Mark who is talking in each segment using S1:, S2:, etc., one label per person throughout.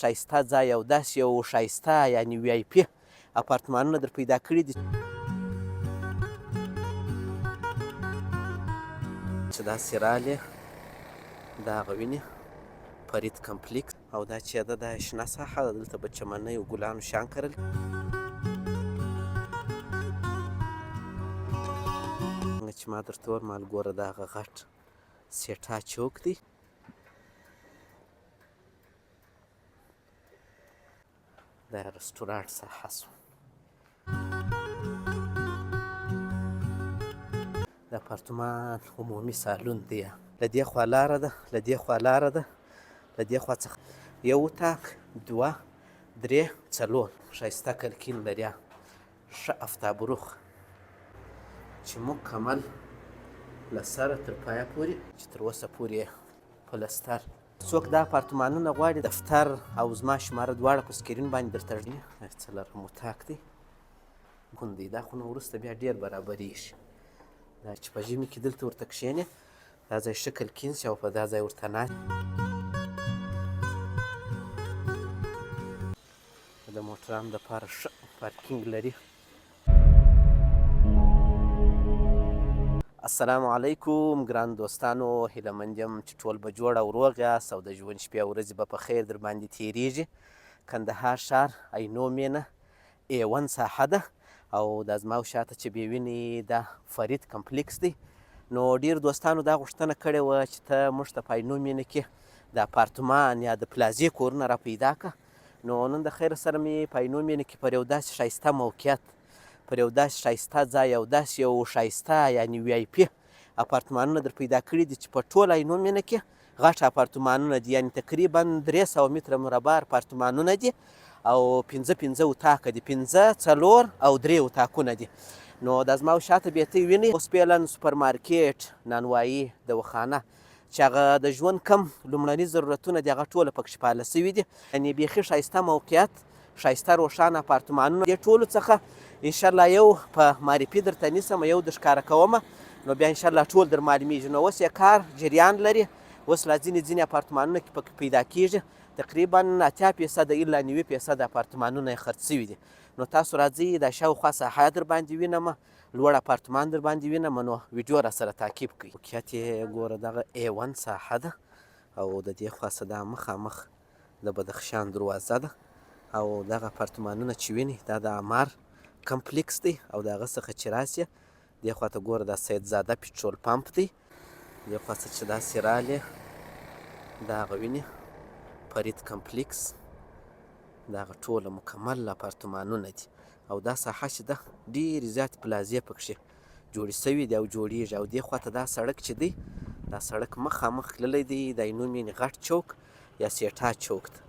S1: ښایسته ځای او داسې یو ښایسته یعنی وي آی پي اپارتمانونه در پیدا کړي دي چې داسې رالې دا هغه وینې فرید کمپلیکس او دا چې ده دا شنه ساحه ده، دلته به چمنۍ او ګلانو شیان کرل. څنګه چې ما درته ورمال ګوره دا هغه غټ سیټا چوک دی. دا رستورانت ساحه سو. د اپارتمان عمومي سالون دی. له دې خوا لاره ده، له دې خوا لاره ده، له دې خوا څخه یو اتاق، دوه، درې، څلور. ښایسته کلکین لري، ښه افتاب رخ چې مکمل له سره تر پایه پورې چې تر اوسه پورې پلستر. څوک دا اپارتمانونه غواړي، دفتر او زما شماره دواړه په سکرین باندې درته ږدي. څلورم اتاق دی، ګوند دی، دا خو نو وروسته بیا ډېر برابرېږي. دا چې په ژمي کې دلته ورته کښېنې، دا ځای شکل کین شي او په دا ځای ورته ناست. د موټرانو دپاره ښه پارکینګ لري. السلام علیکم ګران دوستانو، هیله مند یم چې ټول به جوړ او روغ یاست او د ژوند شپې او ورځې به په خیر در باندې تیریږي. کندهار ښار عینو مینه ای ون ساحه ده او دا زما او شاته چې بې ویني دا فرید کمپلیکس دی. نو ډیر دوستانو دا غوښتنه کړې وه چې ته موږ ته په عینو مینه کې د اپارتمان یا د پلازې کورونه را پیدا که. نو نن د خیر سره مې په عینو مینه کې پر یو داسې ښایسته موقعیت، پر یو داسې ښایسته ځای او داسې یو ښایسته یعنی وي آی پي اپارتمانونه در پیدا کړي دي چې په ټوله عینو مینه کې غټ اپارتمانونه دي، یعنی تقریبا 300 متره مربع اپارتمانونه دي او پنځه پنځه اتاقه دي، پنځه، څلور او درې اتاقونه دي. نو دا زما شاته بیتۍ وینئ، اوس فعلا سوپر مارکیټ، نانوایي، دواخانه چې هغه د ژوند کم لومړني ضرورتونه دي هغه ټوله پکښې پاله سوي دي. یعنی بیخي ښایسته موقعیت، ښایسته روښانه اپارتمانونه. دې ټولو څخه انشاءالله یو په معرفي درته نیسم، یو در ښکاره کوم، نو بیا انشاءالله ټول در معلومیږي. نو اوس یې کار جریان لري، اوس لا ځینې ځینې اپارتمانونه کې پکې پیدا کیږي، تقریبا 80 فیصده الا 90 فیصده اپارتمانونه یې خرڅ شوي دي. نو تاسو راځئ، دا شاوخوا ساحه در باندې وینم، لوړ اپارتمان در باندې وینم، نو ویډیو را سره تعقیب کړئ. موقعیت یې ګوره دغه ای ون ساحه ده او د دې خوا څخه دا مخامخ د بدخشان دروازه ده او دغه اپارتمانونه چې وینئ دا د عمار کمپلیکس دی او د هغه څخه چې راسې دې خوا ته ګوره دا سید زاده پټرول پمپ دی. دې خوا څخه چې داسې رالې دا هغه وینې فرید کمپلیکس، دا هغه ټوله مکمل اپارتمانونه دي او دا ساحه چې ده ډېرې زیاتې پلازې پکښې جوړې شوې دي او جوړېږي. او دې خوا ته دا سړک چې دی دا سړک مخامخ تللی دی، دا یې نوم یعنې غټ چوک یا سیټا چوک ده.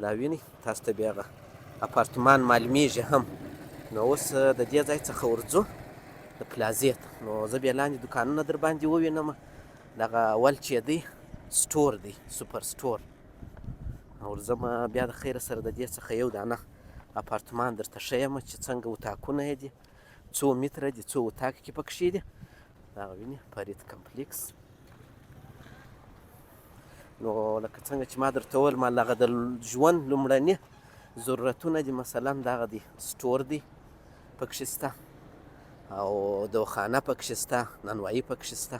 S1: دا وینئ تاسو ته بیا هغه اپارتمان معلومیږي هم. نو اوس د دې ځای څخه ورځو د پلازې ته، نو زه بیا لاندې دوکانونه در باندې ووینم. دغه اول چې دی سټور دی، سوپر سټور. ورځم بیا د خیره سره د دې څخه یو دانه اپارتمان درته ښیم چې څنګه اتاقونه یې دي، څو متره دي، څو اتاق کې پکښې دي. دغه وینې فرید کمپلیکس. نو لکه څنګه چې ما درته وویل، ما دغه د ژوند لومړني ضرورتونه دي، مثلا دغه دی سټور دی پکښې شته او دواخانه پکښې شته، نانوایي پکښې شته.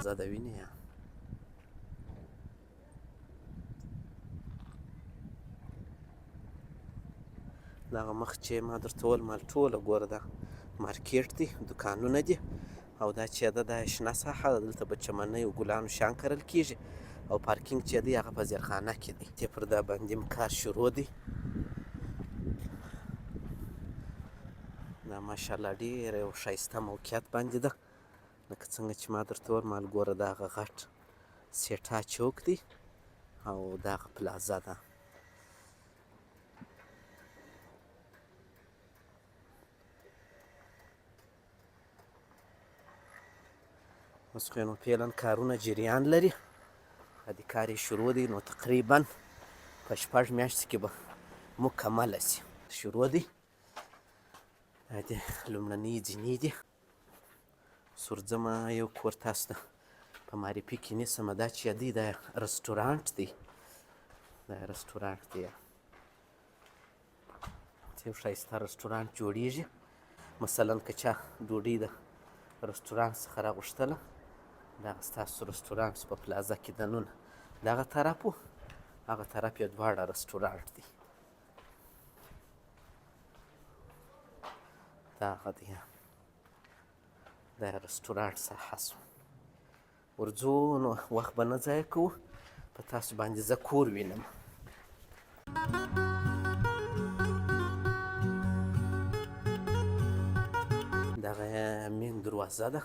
S1: زه د وینې دغه مخ چې ما درته وویل مال ټوله ګوره دا مارکیټ دی، دوکانونه دي او دا چې ده دا شنه ساحه ده، دلته به چمنۍ او ګلانو شیان کرل کیږي او پارکینګ چې دی هغه په زیرخانه کې دی. دې پر دا باندې هم کار شروع دی. دا ماشاءالله ډېره یو ښایسته موقعیت باندې ده. لکه څنګه چې ما درته وویل مال ګوره دا هغه غټ سیټا چوک دی او دا هغه پلازه ده. اوس خو نو فعلا کارونه جریان لري، د کار یې شروع دی، نو تقریبا په 6 میاشتو کې به مکمله شي. شروع دی. دا د لومړنۍ ځینې دي. سورځمه یو کور تاسو ته په معرفي کې نیسم. دا چې دی دا رستورانت دی، دا رستورانت دی، یو ښایسته رستورانت جوړیږي. مثلا که چا ډوډۍ د رستورانت څخه راغوښتله، دغه ستاسو رستورانت په پلازه کې دننه دغه طرف و هغه طرف یې دواړه رستورانت دی. دغه دی دا رستورانت ساحه سو. ورځو نو وخت به نه ضایع کوو، په تاسو باندې زه کور وینم. دغه مین دروازه ده،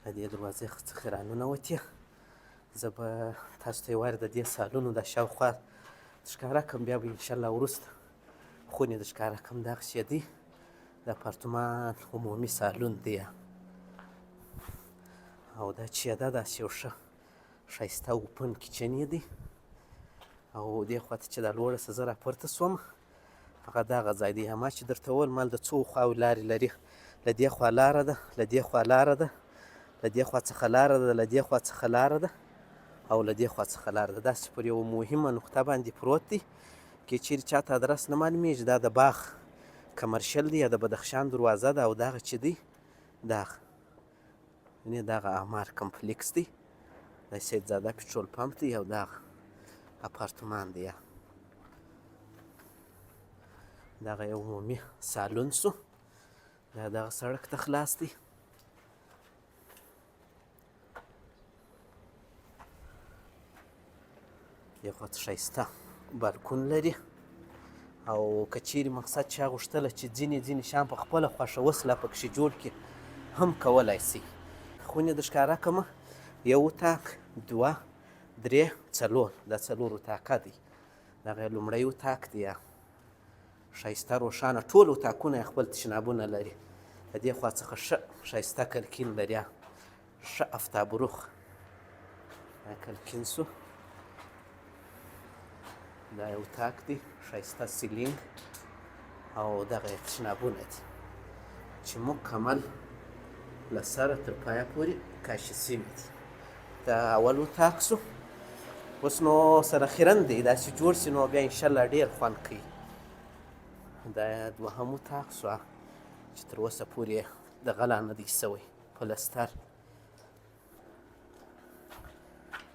S1: له دې دروازې څخه راننوتې. زه به تاسو ته یو وار د دې سالونو دا شاوخوا ښکاره کړم، بیا به انشاءالله وروسته خونې د ښکاره کړم. دغسې دی د اپارتمان عمومي سالون دی. او دا چې ده داسې یو ښه ښایسته open kitchen یې دی. او دې خوا ته چې دا لوړه څه زه راپورته سوم، هغه دغه ځای دی. ما چې درته وویل مال د څو خواوو لارې لري، له دې خوا لاره ده، له دې خوا لاره ده، له دې خوا څخه لاره ده، له دې خوا څخه لاره ده، او له دې خوا څخه لاره ده. داسې پر یوه مهمه نقطه باندې پروت دی، که چیرې چاته ادرس نه معلومیږي، دا د باغ کمرشل دی یا د بدخشان دروازه ده. او دغه چې دی دغه یعنې دغه اعمار کمپلیکس دی، د سیدزاده پټرول پمپ دی، او دغه اپارتمان دی. دغه یو عمومي سالون سو، دا دغه سړک ته خلاص دی. یو خوا ته ښایسته بالکون لري. او که چیرې مقصد چا غوښتله چې ځینې ځینې شیان په خپله خوښه اوس لا پکښې جوړ کړي هم کولی شي. خونې د ښکاره کړمه، یو اتاق، 2، 3، 4، دا 4 اتاقه دی. دغه لومړی اتاق دی، ښایسته روښانه، ټول اتاقونه یې خپل تشنابونه لري. له دې خوا څخه ښه ښایسته کلکین لري، ښه افتاب رخ دا کلکین سو. دا یو اتاق دی، ښایسته ceiling، او دغه یې تشنابونه دي چې مکمل له سره تر پایه پورې کاشي سوي دي. دا اول اتاق سو. اوس نو سره خیرن دی، داسې جوړ سي نو بیا انشاءالله ډېر خوند کوي. دا دوهم اتاق سو چې تر اوسه پورې دغه لا نه دی سوی پلستر.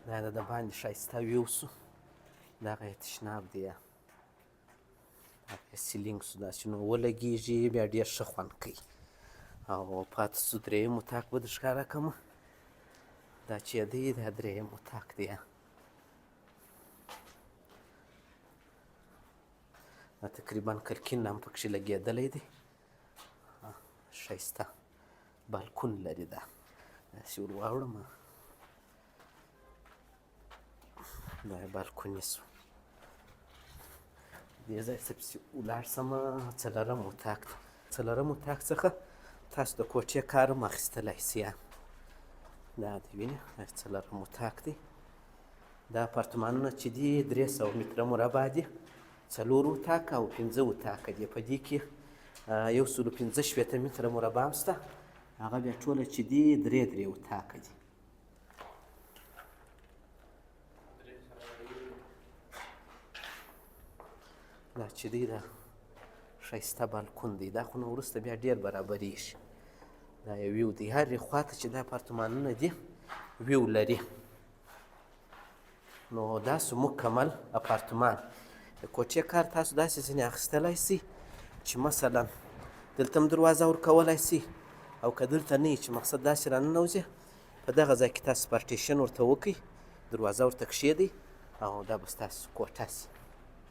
S1: دا د باندې ښایسته view سو. دغه یې تشناب دی، دغه یې ceiling سو، داسې نو ولګېږي بیا ډېر ښه خوند کوي. او پاتې سو درېیم اتاق به در ښکاره کړم. دا چې دی دا درېیم اتاق دی، دا تقریبا کلکین هم پکښې لګېدلی دی. ښایسته بالکون لري، دا داسې ور واوړم، دا یې بالکوني سو. دې ځای څه پسې ولاړ سم څلورم اتاق ته. څلورم اتاق څخه تاسو د کوټې کار هم اخیستلی سئ. دا دی وینې، دا څلورم اتاق دی. دا اپارتمانونه چې دي 300 متره مربع دي، 4 اتاقه او 5 اتاقه دي. په دې کې 165 متره مربع هم شته، هغه بیا ټوله چې دي 3 3 اتاقه دي. دا چې دی دا ښایسته بالکون دی، دا خو نو وروسته بیا ډېر برابرېږي. دا یو view دی، هرې خوا ته چې دا اپارتمانونه دي view لري. نو داسې مکمل اپارتمان. د کوټې کار تاسو داسې ځینې اخیستلی سئ چې مثلا دلته هم دروازه ورکولی سئ، او که دلته نه چې مقصد داسې راننوځي په دغه ځای کې تاسو پارټیشن ورته وکئ، دروازه ورته کښېږدئ او دا به ستاسو کوټه سي.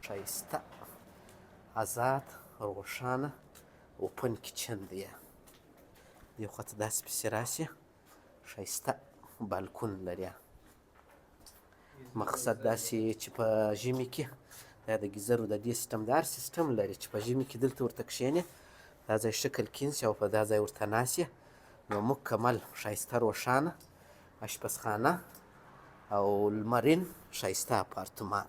S1: ښایسته ازاد روښانه open kitchen دی. دې خوا ته داسې پسې راسي، ښایسته بالکون لري. مقصد داسې چې په ژمي کې دا د ګیزرو د دې سیستم، د هر سیستم لري چې په ژمي کې دلته ورته کښېنې، دا ځای ښه کلکین سي او په دا ځای ورته ناست یې، نو مکمل ښایسته روښانه اشپزخانه او لمرین ښایسته اپارتمان.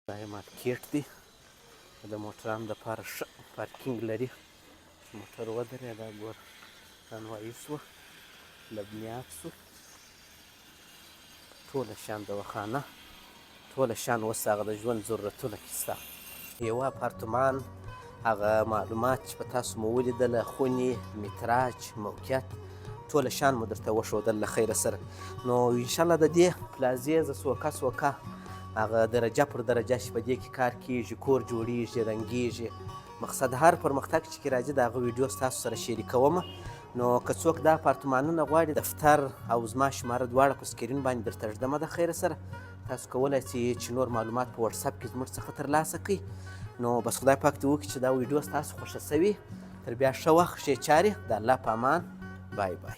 S1: دا یې مارکیټ دی، د موټرانو دپاره ښه پارکینګ لري چې موټر ودرې. دا ګوره نانوایي سوه، لبنیات سو، ټوله شیان دواخانه، ټوله شیان اوس هغه د ژوند ضرورتونه کې شته. یو اپارتمان هغه معلومات چې په تاسو مو ولیدله، خونې، متراج، موقعیت، ټوله شیان مو درته وښودل له خیره سره. نو انشاءالله د دې پلازې زه سوکه سوکه هغه درجه پر درجه چې په دې کې کار کیږي، کور جوړیږي، رنګیږي، مقصد هر پرمختګ چې کې راځي د هغه ویډیو ستاسو سره شریکوم. نو که څوک دا اپارتمانونه غواړي، دفتر او زما شماره دواړه په سکرین باندې درته ږدمه د خیره سره. تاسو کولای شئ چې نور معلومات په واتساپ کې زموږ څخه ترلاسه کړئ. نو بس خدای پاک دې وکړي چې دا ویډیو ستاسو خوښه شوي. تر بیا ښه وخت، ښې چارې، د الله په امان، بای بای.